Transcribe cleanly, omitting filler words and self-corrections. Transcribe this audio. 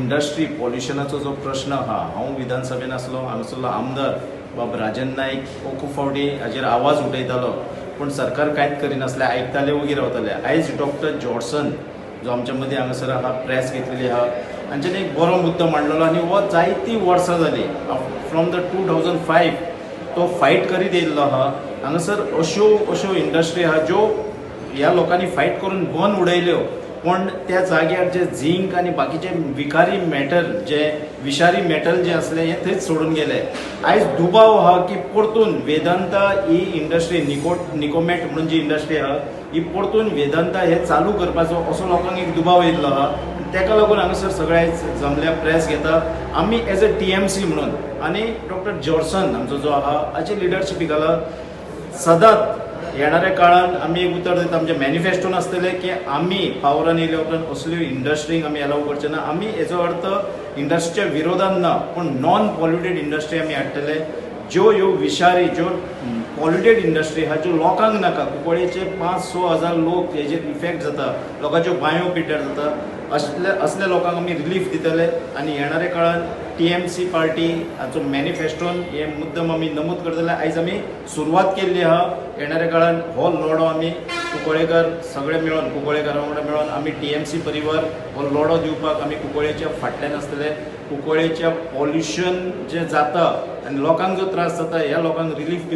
Industry पॉल्युशनाचो जो प्रश्न आहा, हांव विधानसभेन आसलो, हांगासरलो आमदार बाब राजन नायक हो खूब फावटी हाजेर आवाज उठयतालो, पूण सरकार कांयच करिनासलें, आयकताले, ओगी रावताले. आयज डॉक्टर जॉर्सन जो आमच्या मदीं हांगासर आहा, प्रेस घेतलेली आहा, हांच्यानी एक बरो मुद्दो मांडलेलो आनी हो जायतीं वर्सां जालीं, फ्रॉम the 2005 तो फायट करीत येयल्लो आहा. हांगासर अश्यो अश्यो इंडस्ट्री आहा ज्यो ह्या लोकांनी फायट करून बंद उडयल्यो, पूण त्या जाग्यार जे झिंक आनी बाकीचे विखारी मॅटल, जे विशारी मेटल जे आसले, हे थंयच सोडून गेले. आयज दुबाव आहा की परतून वेदांता ही इंडस्ट्री, निकोमॅट म्हणून जी इंडस्ट्री आहा, ही परतून वेदांता हे चालू करपाचो असो लोकांक एक दुबाव येयल्लो आहा. तेका लागून हांगासर सगळे आयज जमल्या, प्रेस घेता आमी एज अ टीएमसी म्हणून. आनी डॉक्टर जॉर्सन आमचो जो आहा, हाची लिडरशिपी खाला सदांच येणाऱ्या काळान आमी एक उतर दिता, आमच्या मॅनिफेस्टोन आसतलें की आमी पावरान येयल्या उपरांत असल्यो इंडस्ट्रींक आमी एलाव करचे ना. आमी हेजो अर्थ इंडस्ट्रीच्या विरोधान ना, पूण नॉन पॉल्युटेड इंडस्ट्री आमी हाडटले. ज्यो ह्यो विशारी, ज्यो पॉल्युटेड इंडस्ट्री आहा, ज्यो लोकांक नाका, कुंकळ्ळेचे 5-6 हजार लोक हेजेर इफेक्ट जाता, लोकांच्यो बांयो पिड्ड्यार जाता, असले असल्या लोकांक आमी रिलीफ दितले. आनी येणाऱ्या काळान टीएमसी पार्टी हाचो मॅनिफेस्टोन हे मुद्दम आमी नमूद करतले. आयज आमी सुरवात केल्ली आहा. येणाऱ्या काळान हो लढो आमी कुंकळ्ळेकार सगळे मेळोन, कुंकळ्ळेकारां वांगडा मेळोन, आमी टीएमसी परिवार हो लढो दिवपाक आमी कुंकळ्ळेच्या फाटल्यान आसतले. कुंकळ्ळेच्या पॉल्युशन जें जाता आनी लोकांक जो त्रास जाता, ह्या लोकांक रिलीफ दिवपाक.